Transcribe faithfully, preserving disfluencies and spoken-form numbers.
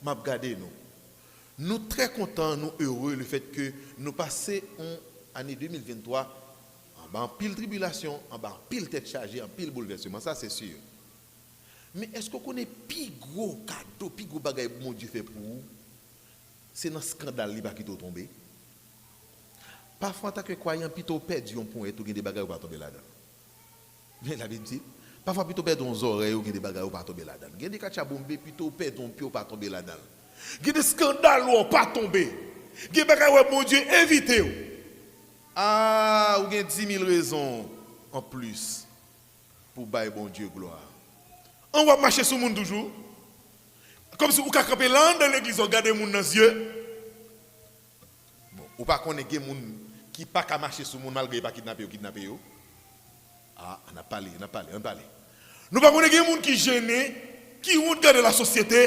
M ap gade nou. Nou trè kontan, nou ere lefètke nou pase yon ane de mil venntwa anba anpil tribilasyon, anba anpil tèt chaje, anpil boulvèseman, sa se si. Men èske w konnen pi gwo kado, pi gwo bagay Bondye fè pou ou, se nan eskandal li pa kite w tonbe? Pafwa, antanke kwayan, pito w pèdi yon ponyèt ou gen de bagay ou pa tonbe ladan l. Men Labib di, pafwa pito w pèdi yon zòrèy ou gen de bagay ou pa tonbe ladan l. Gen de katcha bonbe, pito w pèdi yon pye ou pa tonbe ladan l. Gen de eskandal ou pa tonbe. Gen bagay wè Bondye evite w. A, ou gen dimil rezon anplis pou w bay Bondye glwa. An w ap mache sou moun toujou. Kòmsi ou ka kanpe la anndan legliz ou gade moun nan zye. Bon, ou pa konnen gen moun ki pa ka mache sou moun malgre yo pa kidnape yo, kidnape yo. A, ann ap pale, ann ap pale, ann pale. Nou pa konnen gen moun ki jennen, ki wont gade lasosyete,